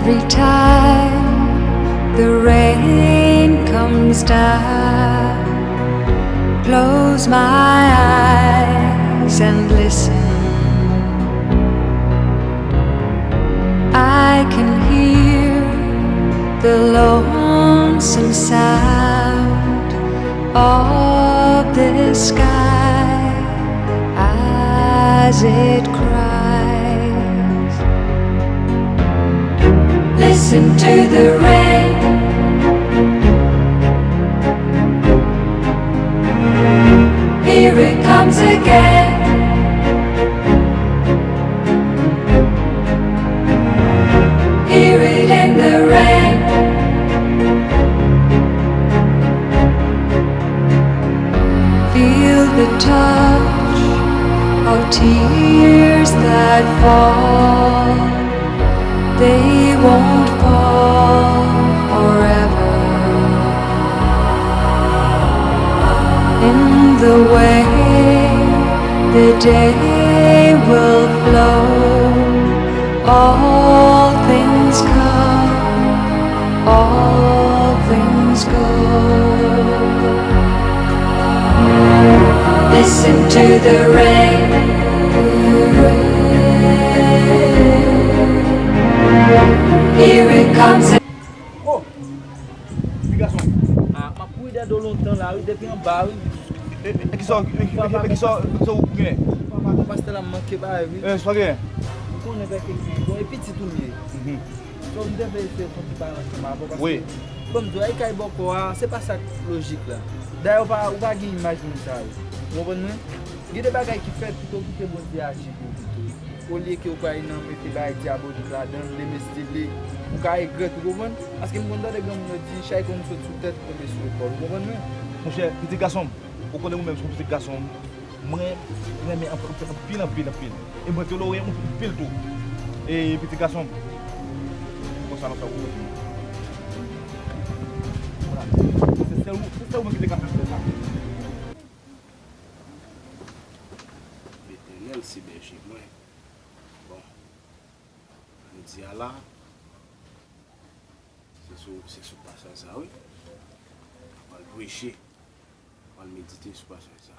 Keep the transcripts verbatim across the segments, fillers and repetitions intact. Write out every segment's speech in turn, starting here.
Every time the rain comes down, close my eyes and listen. I can hear the lonesome sound of the sky as it cries. Listen to the rain. Here it comes again. Hear it in the rain. Feel the touch of tears that fall. They won't fall forever. In the way the day will flow, all things come, all things go. Listen to the rain. Here it comes. Oh! Ti gason. Ah, m ap kouri dèyè w lontan la, wi, depi anba, wi. E, e, e kisa, e, e, e kisa, kisa w gen? Papa, pastè la manke bagay, wi. E, sa gen? Ou konnen bèk e gen. Bon, e pitit ou m ye. Mhm. So, m te vle fè yon ti bagay ansanm avè w, paske, wi, bon, m di w, ay kay bòkò a, se pa sa k lojik la. Dayè, ou pa, ou pa gen imaj moun sa yo. Ou konprann mwen? Gen de bagay ki fèt, pito kite Bondye aji pou ou pito. Olye ke ou pral nan mete bagay dyabolik ladan l, demen si Dye vle, ou ka regrèt, ou konprann? Paske m konn tande granmoun yo di, chay konn sot sou tèt pou tonbe sou epòl, ou konprann mwen? Monchè, pitit gason m, ou konnen ou menm se yon pitit gason m, mwen renmen anpil, anpil, anpil, anpil. E mwen tolere w anpil tou. E pitit gason m, konsa nou fè ou konn. Vwala. Se sèl ou, se sèl ou menm ki te ka fè m fè sa. Letènèl se bèje mwen. Bon, jodi a la, se sou, se sou pasaj sa, wi. Mwen pral preche, mwen pral medite sou pasaj sa.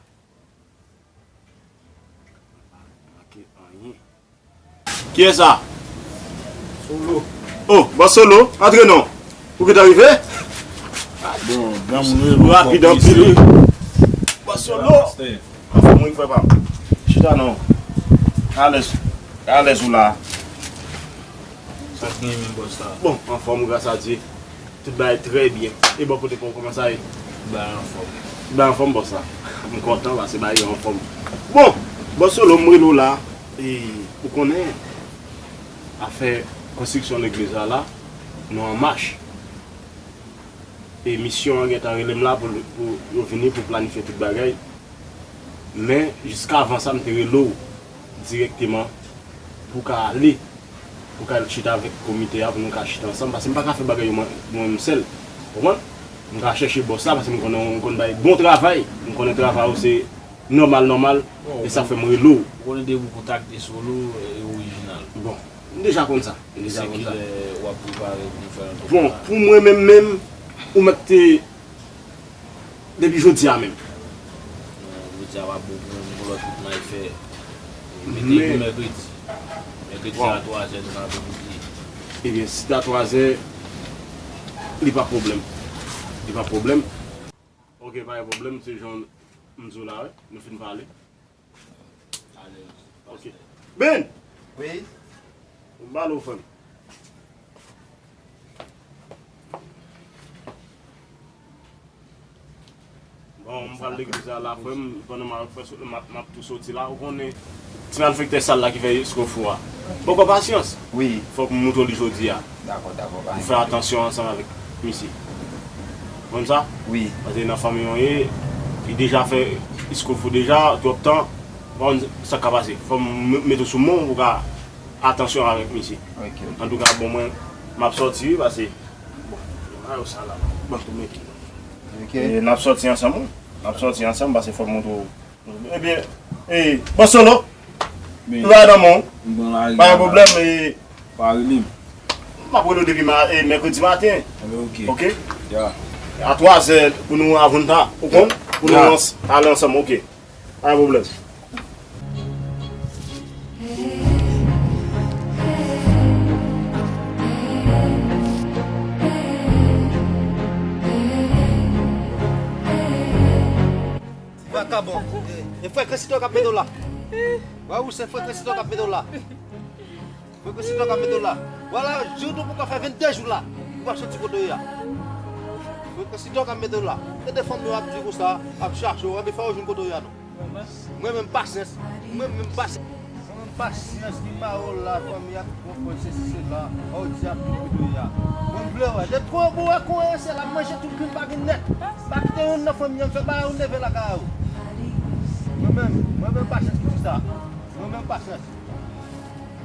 Mwen pa manke anyen. Kiyès sa? Solo. Oh, bòs Solo, antre non. Ou gentan rive? Ah, bon, granmoun, wi, rapid anpil, wi. Bòs Solo. Anfòm, wi, frè pa m. Chita non. Alèz. Alèz ou la. Sa k gen menm bòs la? Bon, anfòm, gras a Dye. Tout bagay trè byen. E bò kote pa w, kòman sa ye? Bagay anfòm. Bagay anfòm, bòs la. M kontan, paske bagay yo anfòm. Bon, bòs Solo, m rele w la. E ou konnen, afè konstriksyon legliz la la, nou an mach. E misyon an gentan rele m la pou, pou yo vini pou planifye tout bagay. Men, jiskavan sa, m te rele w dirèkteman pou w ka ale, pou w ka al chita avèk komite a, pou nou ka chita ansanm, paske m pa ka fè bagay yo mwen, mwen menm sèl. Ou konprann? M ka chèche bòs la, paske m konnen w konn bay bon travay. M konnen travay ou se nòmal, nòmal, e sa fè m rele w. Ou konnen depi w kontakte Solo, e orijinal. Bon, m deja konn sa. M deja konn sa. Se kilè w ap prepare pou nou fè yon... Bon, pou mwen menm menm, ou mèt te depi jodi a menm. Non, jodi a pa bon pou mwen, m gon lòt wout m al fè. Mete pou mèkredi. Mèkredi a twazè nan aprèmidi. Ebyen, si ta twazè, li pa pwoblèm. Li pa pwoblèm. Ok, pa gen pwoblèm, se jan m di w la, wi. Nou fin pale. Alèz. Ok. Ben! Wi? M pale w, frè m. Bon, m pral legliz la, la, frè m, pandan m ap fè sou, m ap, m ap tou soti la, ou konnen, ti malfektè sal la ki fè eskwofo a. Poko pasyans. Wi. Fòk m moutre w li jodi a. Dakò, dakò, pa gen pwoblèm. Pou fè atansyon ansanm avèk misye. Konn sa? Wi. Paske nan fanmi mwen ye, li deja fè escroquerie deja, twòp tan, ou pa konn sa k ka pase. Fò m mete w sou men w pou w ka atansyon avèk misye. Ok, ok. Antouka, bon, mwen, m ap sòti, wi, paske, bon, a yo sa la, ban tou mete. Ok. E, n ap sòti ansanm, wi. N ap sòti ansanm, paske fò m montre w. Ebyen, e, bon, Solo, m la nan men w. M pran lari. Pa gen pwoblèm, e, pa rele m. M ap rele w depi ma-, e, mèkredi maten. Ebyen, ok. Ok? Ya. A twazè pou nou avanta, ou konn? Pou nou ans-, ale ansanm, ok. Pa gen pwoblèm. Vakabon. E, e frekan sitwa k ap mete w la. Wè ou se frekan sitwa k ap mete w la. Frekan sitwa k ap mete w la. Vwala, jou nou poko fè venndè jou la. Ou pa soti kote w ye a. Frekan sitwa k ap mete w la. Tande fanmi w ap di konsa, ap chache w, ebyen fè w jwenn kote w ye a non. Mwen menm pasyans. Mwen menm pasyans. Mwen menm pasyans ki pa w la, fanmi ak pwopòz, sesi, sela. Ou di ap di kote w ye a. Mwen vle wè. De twa bon wè kowe se la, manje tout grenn pa grenn nèt. Pa kite youn nan fanmi an fè bagay ou neve lakay ou. Mwen menm, mwen menm pasyans ki di sa. Mwen menm pasyans.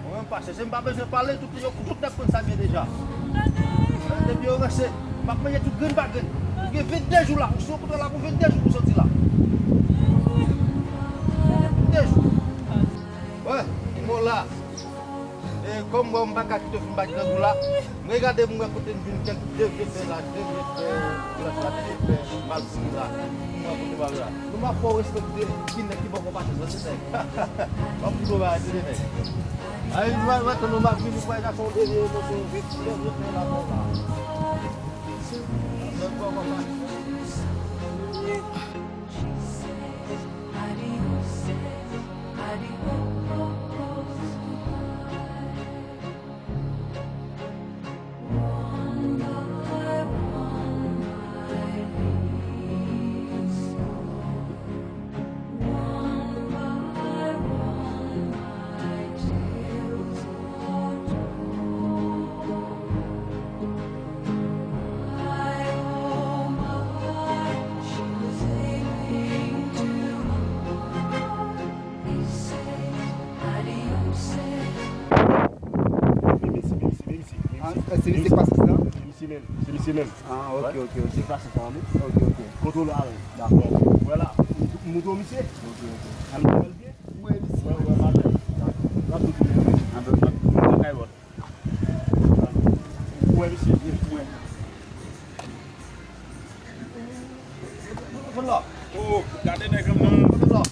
Mwen menm pasyans. E m pa bezwen pale, tout yo, tout nèg konn sa byen deja. Depi yo ranse, m ap manje tout grenn pa grenn. Ou gen venndè jou la, ou sou kontwòl la pou venndè jou pou soti la. Venndè jou. Wè, mwen la. E kòm mwen m pa ka kite w fin bat grangou la, m regade m wè kote m vin kèk de vye pè la, de vye pè glas la, de vye pè malpouri la. M wè kote m al la. Nou pa fò respekte ki nèg ki poko pase nan se nèg. M ap di nou bagay, se de nèg. Ay, nou al, nou al tann nou mari, nou kwè gason de vye emosyon, de vye pè la, bon la. Nèg poko pase. Men misye, men misye, men misye, men misye. Ah, se misye k pase sa? Se misye menm, se misye menm. Ah, ok, ok, ok. Se pase sa, wi. Ok, ok. Kontwòl al. Dakò. Vwala, m, m montre w misye. Ok, ok. Al, al byen. Ou wè misye? Wè, wè, maten. Dakò. N ap tout moun. N ap tout moun. Nan kay wòt. Ou wè misye? Wi, m wè. Konn la. Oh, gade nèg la. Konn la.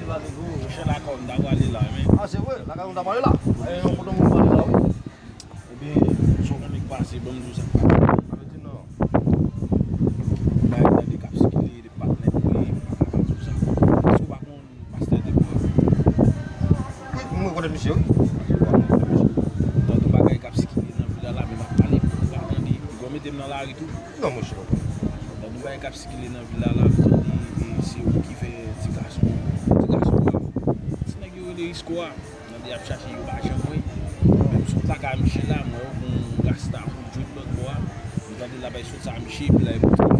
Monchè, lakay ou m ta prale la, men. Ah, se vre, lakay ou m ta prale la. E, yon kote moun prale la, wi. Ebyen, sa w konnen k pase, ban m di w sa k pase. Sa vle di non. Bagay tande k ap sikile, de patnè pou li, m pa ka pa di w sa. Èske w pa konn pastè Debwa? Wi, mwen rekonèt misye, wi. Mwen rekonèt misye. Tande bagay k ap sikile nan vil la, la, men m ap pale pou nou pa tande. Ou konn mete m nan lari tou. Non, monchè. Tande bagay k ap sikile nan vil la, la, m tande, e, se ou ki fè ti gason, ti gason an. Ti nèg yo rele Isko a, m tande y ap chache, yo pa janm wè. Menm sou plaka misye la, m wè yo gon rasta kou djòl lòt bò a. M tande l ap bay sòt sa misye, epi la, e montre m.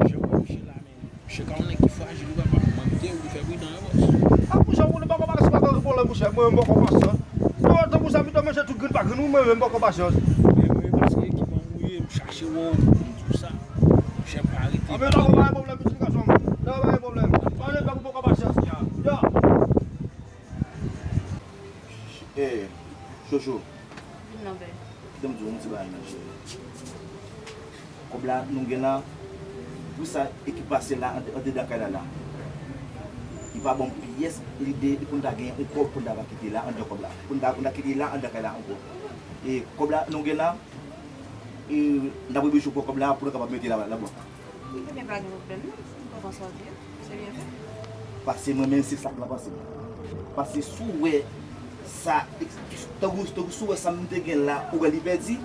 Jan m wè misye la, men, misye ka yon nèg ki frajil, wi, papa. Mwen, m te ou fè pridan, wi, bòs. Ah, monchè, ou konnen poko pase pa gen pwoblèm, monchè. Mwen menm poko pase. Mwen, tankou sa, pito manje tout grenn pa grenn, wi, mwen menm poko pase. Men, mwen, paske ekip an mouye, m chache wè w, m di w sa. Chèf pa rete. Ah, men pa gen pwoblèm, pitit gason m. Pa gen pwoblèm. Pa gen pwoblèm, poko pasyans. Ya. Eh, Chocho. Non, bèl. Kite m di w yon ti bagay, non, cheri. Kòb la nou gen la, pou sa ekip pase la, an, andedan kay la, la. Li pa ban m pyès lide pou n ta gen yon kòb pou n ta va kite la, andedan kòb la. Pou n ta, pou n ta kite la, andedan kay la ankò. E kòb la nou gen la, E, n ap oblije pran kòb la pou nou kapab mete la, labank. Ebyen, pa gen pwoblèm, non. M kontan sa w di a. Se byen fèt. Pase mwen menm, se sa k nan panse m. Pase si w wè sa, tankou, tankou si w wè sa m te gen la, ou wè li pèdi,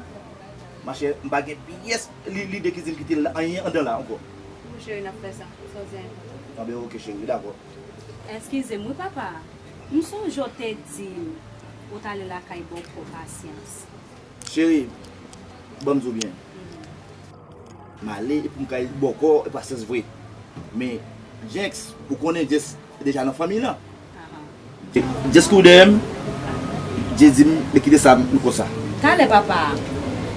machè, m pa gen pyès li, lide ki di m kite l anyen anndan la ankò. Wi, cheri, n ap fè sa. Sa w di a enpòtan. Anben, oke, cheri, dakò. Eskize m, wi, papa. M sonje w te di m ou t ale lakay bòkò Pasyans. Cheri, ban m di w byen. Mhm. M ale epi m kay bòkò, e pasyans vre. Men, Jenks, ou konnen Jess deja nan fanmi lan. Jess kouri dèyè m, Jess di m, men kite sa, m konsa. Talè papa.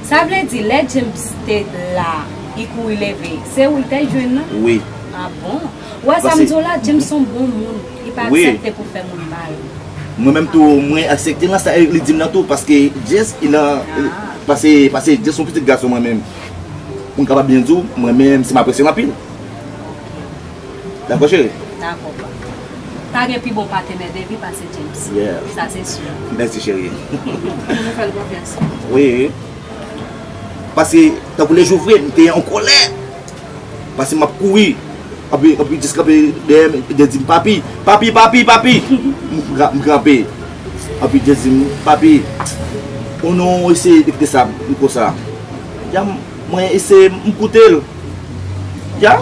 Sa vle di, lè James te la, li kouri leve, se ou l te jwenn nan? Wi. Ah bon? Ou wè sa m di w la, James se yon bon moun. Li pa aksepte pou fè moun mal. Mwen menm tou, mwen aksepte nan sa li di m nan tou, paske Jess, li nan, pase, pase Jess se yon pitit gason mwen menm. Mwen kapab byen di w, mwen menm, si m apresye l anpil. Dakò, cheri? Dakò, pa. Pa gen pi bon patenè de vi pase James. Yeah. Sa se si. Mèsi, cheri. Fò nou fè l konfyans. Wi. Paske, tankou lejou vre, m te an kòlè. Paske m ap kouri. Anpi, anpi Jess kanpe dèyè m, epi Jess di m, "Papi, papi, papi, papi." M, m, m kanpe. Anpi Jess di m, "Papi, ou non, eseye kite sa, m konsa." Ya, mwen eseye, m koute l. Ya.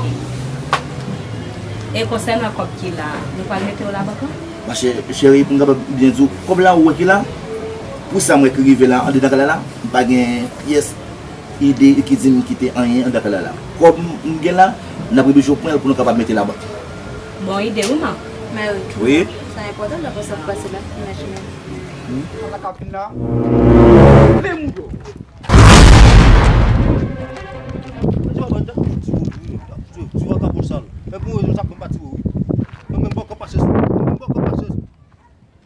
E konsènan kòb ki la, nou pral mete yo labank lan? Machè, cheri, pou m kapab byen di w, kòb la ou wè ki la, pou sa m wè ki rive la, andedan kay la, m pa gen pyès ide ki di m kite anyen andedan kay la. Kòb m gen la, n ap oblije pran l pou nou kapab mete labank. Bon ide wi, man. Mèsi. Wi. Sa enpòtan, daprè sa k pase la. Mèsi, mèsi. Sa ka fin la. Lè moudo. Ti vagabon sal. E pou rezon sa pou m pa tire wi. Mwen menm bòkò pasyans. Mwen menm bòkò pasyans.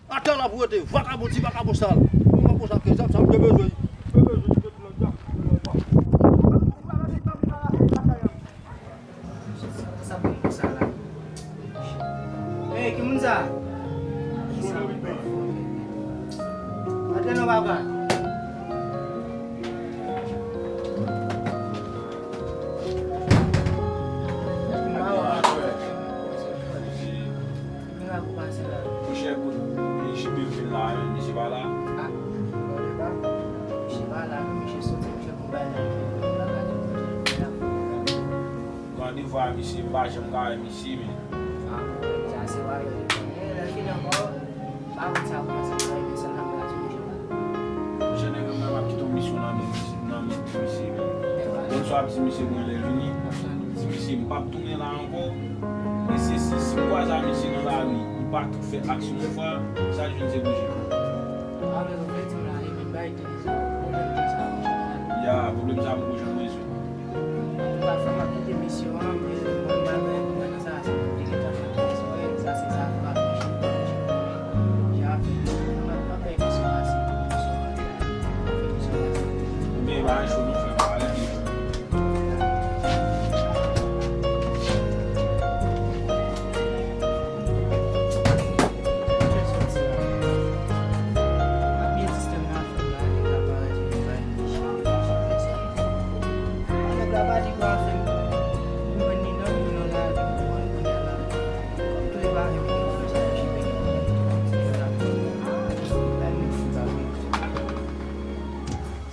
Atè la pou rete, vagabon, ti vagabon sal. Mwen konsa ke zam sa m te bezwen. Te bezwen, te bezwen, zam. Sa pou m konsa la. Hey, ki moun sa? Antre non, papa. Mwen pa wè. Mwen pa wè pase la. Monchè, kote J P vin la, men misye pa la. Ah, misye pa la, misye soti, misye pou bay la. Gade vwa misye, m pa janm ka wè misye, men. Ah, sa se wale li konnen, lè l vin ankò, m pa konn sa kòmanse pou l, men sèl nan pral di misye pa la. Monchè, nèg yo menm ap kite yon misyon nan men misye, nan men misye, men. Konn sa w ap di misye mwen lè vini, di misye m p ap tounen la ankò, men se si, si m kwaze a misye nan lari, li pa tou fè aksyon yon fwa, sa l jwenn se bouji. Ah, men ou vle di m la, e menm bagay ki te di, pwoblèm sa poko janm rezoud. Ya, pwoblèm sa poko janm rezoud. Pafwa m ap kite misye an, men mwen m pa gen pwoblèm nan sa, se mwen ki gentan fè tout sa, sa se zafè pa mwen, jan ap fè misye pase, misye ap fè misye pase. Men bagay cho nou fè, bagay ki cho.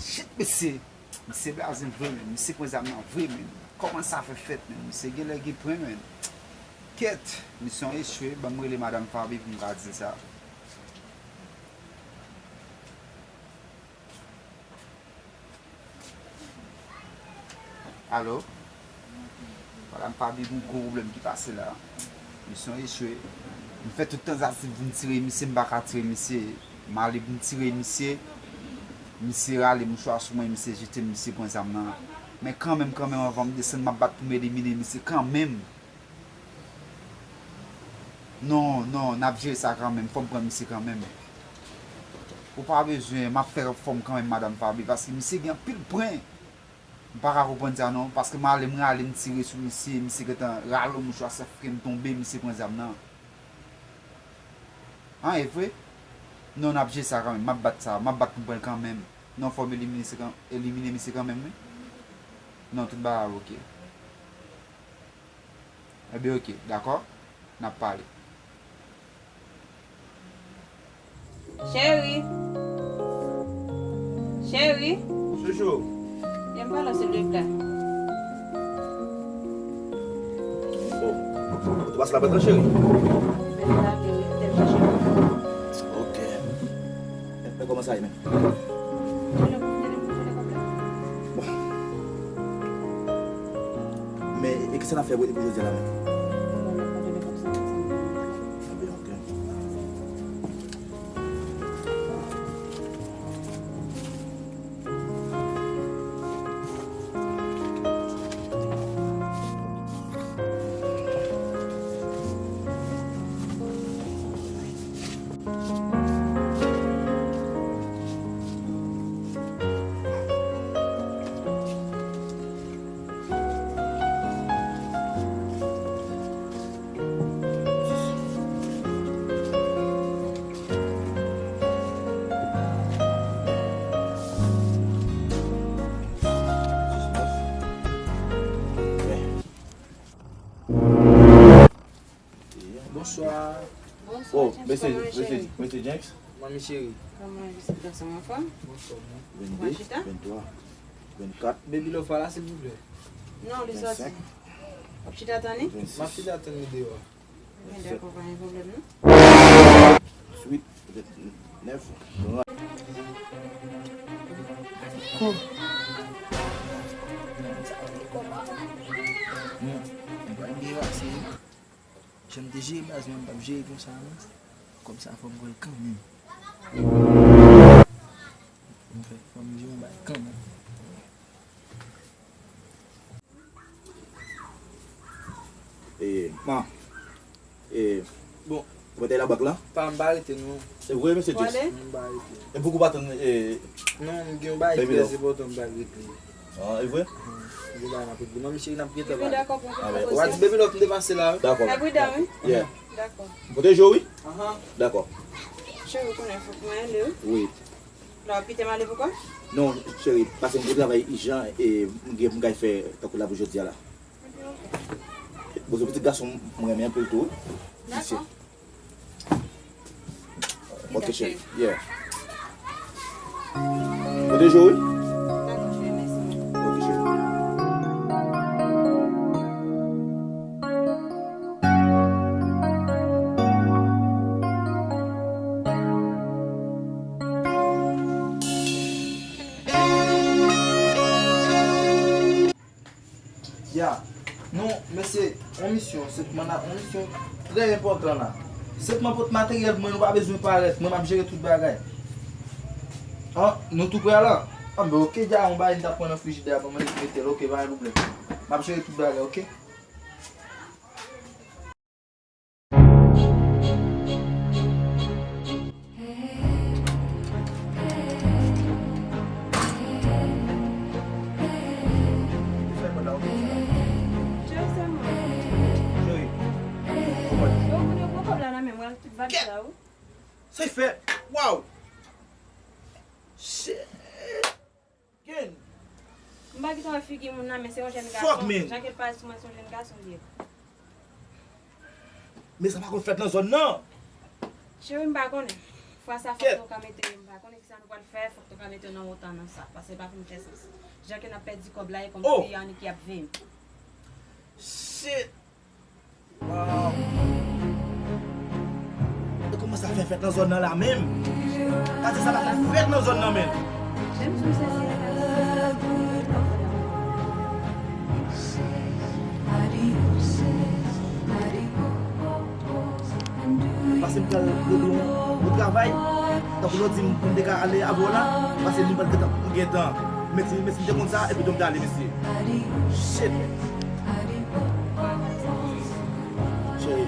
Shit, mesye. Misye blaze m vre, men. Misye pran zam nan vre, men. Kòman sa fè fèt, men? Misye genlè gen pwen, men. Kèt, misyon echwe, ban m rele madanm Faby pou m ka di l sa. Alo? Madanm Faby, gen yon gwo pwoblèm ki pase la. Misyon echwe. M fè tout tantativ pou m tire misye, m pa ka tire misye. M ale pou m tire misye. Misye rale mouchwa sou mwen, misye jete m, misye pran zam nan. Men kanmenm, kanmenm, anvan m desann, m ap bat pou m elimine misye kanmenm. Non, non, n ap jere sa kanmenm. Fò m pran misye kanmenm. Ou pa bezwen, m ap fè fòm kanmenm, madanm Faby, paske misye gen anpil pwen. M pa ka konprann sa non, paske m ale, m rale, m tire sou misye, misye gentan rale yon mouchwa, sa fè m tonbe, misye pran zam nan. An, e vre? Non, n ap jere sa kanmenm, m ap bat sa, m ap bat pou m pran l kanmenm. Non, fò m elimine se kan-, elimine misye kanmenm, wi. Non, tout bagay oke. Ebyen, oke, dakò. N ap pale. Cheri. Cheri. Chouchou. Vin pale, silvouplè. Oh. Ou te pase la pèt la, cheri? Mwen te ale, wi, te chache. Ok. E, e kòman sa ye menm? Bon. Men, e kisa n ap fè pou jodi a la menm? Ebyen, ok. Bonswa. Bonswa, oh, James, mesye, kòman mesye, cheri? Mesye Jenks. Manmi cheri. Kòman w ye, pitit gason m, anfòm? Anfòm, wi. Vennde, vennntwa, vennkat. Baby Love pa la, silvouplè? Non, li sòti. Vennsenk. W ap chita tann li? M ap chita tann li deyò a. Vennsis. Dakò, pa gen pwoblèm, non. Vennwit, vennèf, trant. Kòb. Hmm, m pa byen pase. Jan m te jere baz mwen, m p ap jere konsa, non. Kòb sa fò m pran l kanmenm. M fè, fò m di yon bagay kanmenm. E, man. E, bon. Ou mete labank lan? Pa, m pa rete, non. E vre, mesye Jess? M pa rete. E pouki w pa tann, e, non, m gen yon bagay trè enpòtan, m pa rete. Ah, e vre? M gen bagay m ap regle. Manmi cheri, n ap gentan pale. Dakò, pran pòz. W a di Baby Love m te pase la, wi. Dakò. Fè pridan, wi. Yeah. Dakò. Pwoteje w, wi. Ahan. Dakò. Cheri, ou konnen fòk mwen ale, wi. Wi. La, w ap kite m ale pou kò m? Non, cheri, paske m gen travay ijan e m gen pou m kay fè tankou la pou jodi a la. Bon, se pitit gason m renmen anpil tou, wi. Dakò. Ok, cheri. Yeah. Pwoteje w, wi. Dakò, cheri, mèsi. Ok, cheri. Ya, nou, mesye, yon misyon, se manda, yon misyon trè enpòtan la. Sèlman pot materyèl pou mwen, nou pa bezwen parèt, mwen m ap jere tout bagay. An, nou tou prè la? An, ben, ok, dja yon bagay m t ap pran nan frijidè a, ban mwen mete l, ok, pa gen pwoblèm. M ap jere tout bagay, ok? Cheri, kòman? Yo, moun yo pran kòb la nan men mwen, tout valiz la, wi. Sa fè? Waw! Shit! Gen. M pa gentan wè figi moun nan, men se yon jèn gason. Fuck, man. Jan ke l pale sou mwen, se yon jèn gason li ye. Men sa pa konn fèt nan zòn nan. Cheri, m pa konnen. Fwa sa, fòk ou ka mete, m pa konnen kisa nou pral fè, fòk ou ka mete nan wotan nan sa, paske l pa fin fè sans. Jan ke n ap pèdi kòb la, e kòmsi annik y ap veye m. Shit! Waw. E kòman sa fè fèt nan zòn nan la menm? Pati sa pa ka fèt nan zòn nan menm. Menm si w sezi, pase m pral regle yon, yon travay. Tankou lòt di m, m te ka ale avè w la, pase nou pral gentan, gentan. Men si, men si m te konn sa, epi tou m te ale, mesye. Shit. Cheri.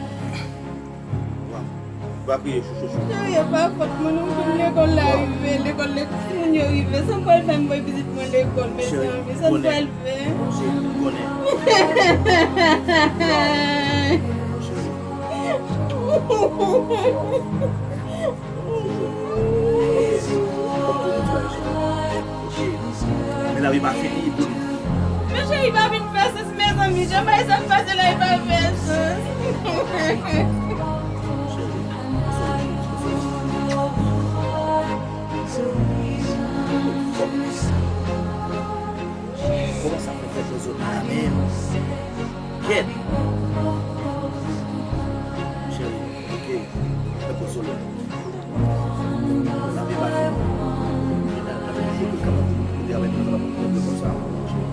Wa. Pa kriye, chouchou, chouchou. Cheri, e pa fòt mwen, non, m fin lekòl la rive, lekòl, lè timoun yo rive, sa m pral fè m voye pitit mwen lekòl, mezanmi, sa m pral fè? Cheri, m konnen. Cheri. Men lavi pa fini pou nou. Men cheri, pa vin fè sans, mezanmi. Jan bagay sa ap pase la, li pa fè sans. Cheri, kòman sa fè fèt nan zòn nan la menm? Kèt! Cheri, ok. Fè konsole nou. Lavi pa fini. N ap toujou kapab travay pou nou kapab konprann konsa. Cheri.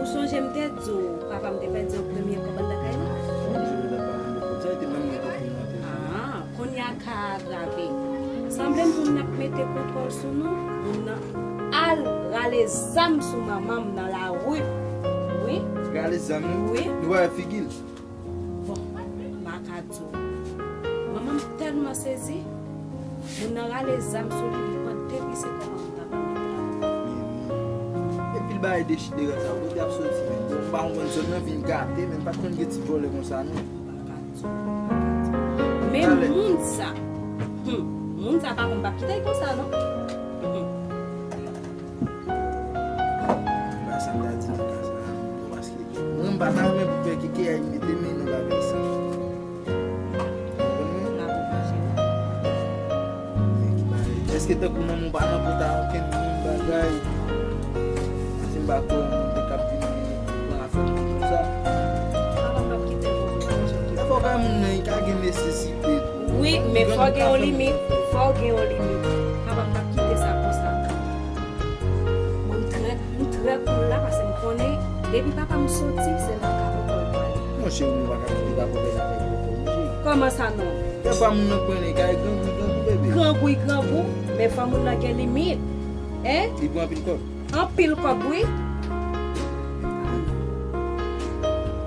Ou sonje m te di w, papa m te pèdi yon premye kòb anndan kay la? Wi, se te papa m te pèdi. Sa te menm mwen te pran te. Ah, kounye a ka agrave. Sanble moun nan ap mete kontwòl sou nou, moun nan al rale zam sou manman m nan lari. Wi. Rale zam, wi? Wi. Nou pa wè figi l. Bon, m pa ka di w. Manman m tèlman sezi, moun nan rale zam sou li, li pran de pise kòman m ta pran. Men, men, epi l bay de chit de rad sa, kote ap soti, men. Bon, m pa konprann zòn nan vin gate, men m pa t konn gen ti vòlè konsa, non. M pa ka di w, m pa ka di w. Men moun sa, hmm, moun sa pa konn m p ap kite l konsa, non. Hmm. Bagay sa m ta di nan ka sa a, bon, paske mwen, m pa ta renmen pou pè Keke al mete men nan bagay sa. Ou konprann mwen? Èske tankou manman w pa nan pòt a okenn moun bagay? Paske m pa kwè yon moun te kab vin pran afè moun konsa. Papa m p ap kite l konsa. Fò kay moun nan, li ka gen nesesite tou. Wi, men fò gen yon limit. Fò gen yon limit. Papa m p ap kite sa konsa. Mwen, m trè, m trè cool la, paske m konnen, depi papa m soti, se nan ka papa m pral. Non, cheri, nou pa ka kite papa w fè zafè gwo kò, non, cheri. Kòman sa, non? Dèfwa moun nan konnen, kay grangou, grangou, bebe. Grangou, grangou, men fò moun nan gen limit. Hein? Li pran anpil kòb. Anpil kòb, wi.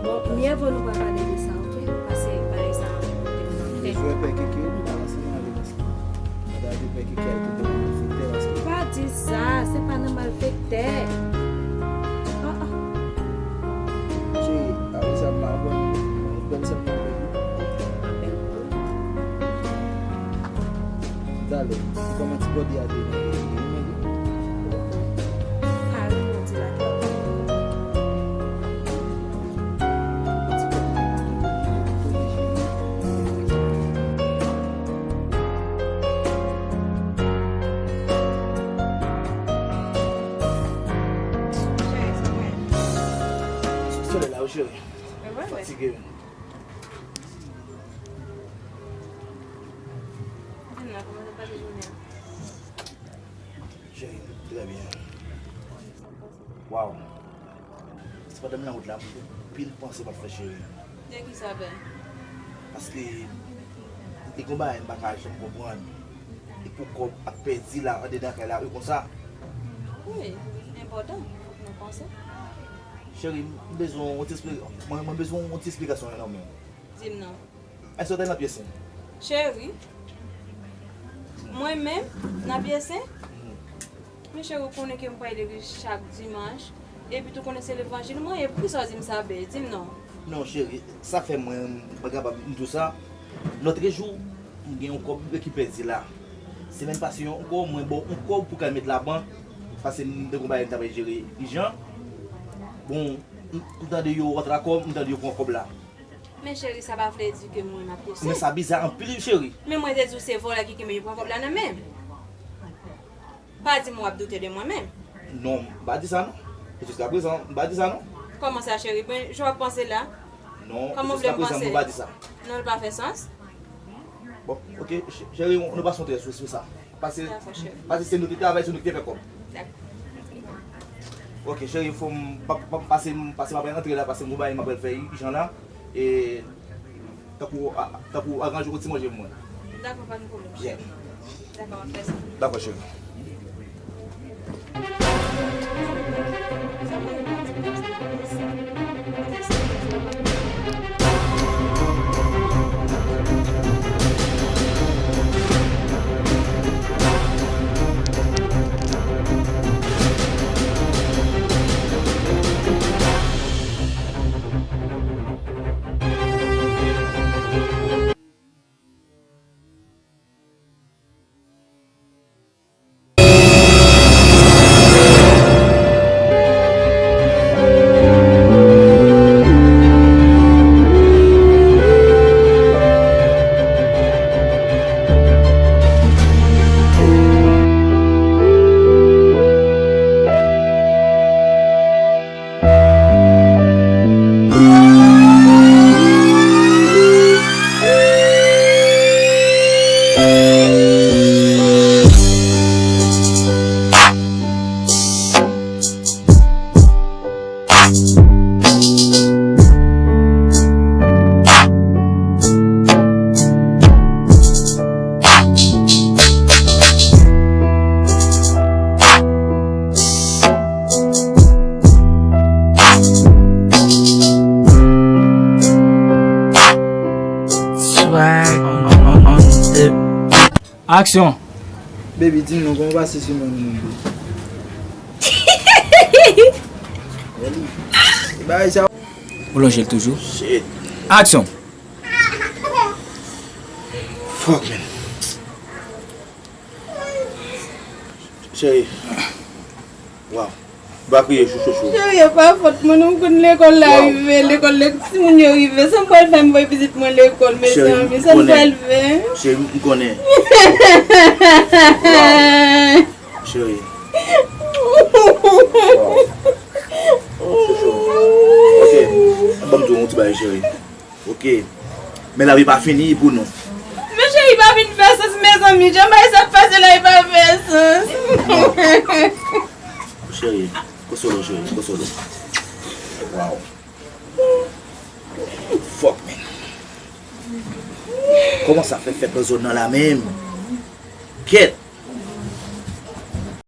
Bon, myè vo nou pa pale de sa, oke? Paske bagay sa a monte m nan tèt. Bezwen pè Keke, wi, m pa ansanm avè l. Gade pè Keke al kite nan malfektè paske. Pa di sa, se pa nan malfektè. Ah, ah. Cheri, apre sa, m pa konn, bèl sè m nan bèl wi. Talè, kòman ti bòdè a te nan peyi? Ou renmen li? Ou pa renmen w di la. Solèy la, wi, cheri. Fatige wi. Cheri, trè byen. Waw. Se pandan m nan wout la, m gen anpil panse m ap fè, cheri. De ki sa, bè? Paske, e gon bagay m pa ka janm konprann. E pou kòb ap pèdi la, andedan kay la, e konsa. Wi, enpòtan, fòk nou panse. Cheri, m bezwen yon ti espli-, mwen, mwen bezwen yon ti esplikasyon nan men w. Di m non. Èske w t al nan pyès sen? Cheri, mwen menm, nan pyès sen? Mhm. Men cheri, ou konnen ke m pral legliz chak dimanch. Epi tou konnen se levanjil mwen ye. Poukisa w di m sa, bè? Di m non. Non, cheri, sa fè mwen, mwen kapab di w sa. Lòtrejou, m gen yon kòb ki pèdi la. Semèn pase yo ankò, mwen ba w yon kòb pou w ka al met labank. Paske m te gon bagay m t ap jere ijan. Bon, m, m tande yo rantre ak kòb, m tande yo pran kòb la. Men cheri, sa pa vle di ke mwen nan pyès sen. Men sa biza anpil, wi, cheri. Men mwen te di w se vòlè ki kenbe yo pran kòb la nan men m. Pa di m w ap doute de mwen menm. Non, m pa di sa, non. Jiskaprezan, m pa di sa, non. Kòman sa, cheri? Ben, jan w ap panse la? Non, jiskaprezan, m pa di sa. Non, l pa fè sans. Bon, oke, ch-, cheri, nou pase yon trè sou, sou sa. Pase, pase se nou te travay, se nou ki te fè kòb. Dakò. Oke, cheri, fò m pa, pa, pase, pase m ap antre la, pase m gon bagay m ap fè ijan la. E tankou, a, tankou aranje yon ti manje pou mwen. Dakò, pa gen pwoblèm, cheri. Dakò, m ap fè sa. Dakò, cheri. Swag on, on, on the Aksyon! Baby, di m non, kòman w pase semèn ou, baby? Bagay sa. Ou lonje l toujou? Shit. Aksyon! Fuck, man. Cheri. Wow. Ou pa kriye, chouchou. Cheri, e pa fòt mwen, non, m konn lekòl la rive, lekòl, lè timoun yo rive, sa m pral fè, m voye pitit mwen lekòl, mezanmi, sa m pral fè? Cheri, m konnen. Wow. Cheri. Wow. Chouchou. Ok. Ban m di w yon ti bagay, cheri. Ok. Men lavi pa fini pou nou. Men cheri, pa vin fè sans, mezanmi. Jan bagay sa ap pase la, e pa fè sans. Cheri, konsole w, cheri, konsole w. Wow. Fuck, man. Kòman sa fè fèt nan zòn nan la menm? Kèt.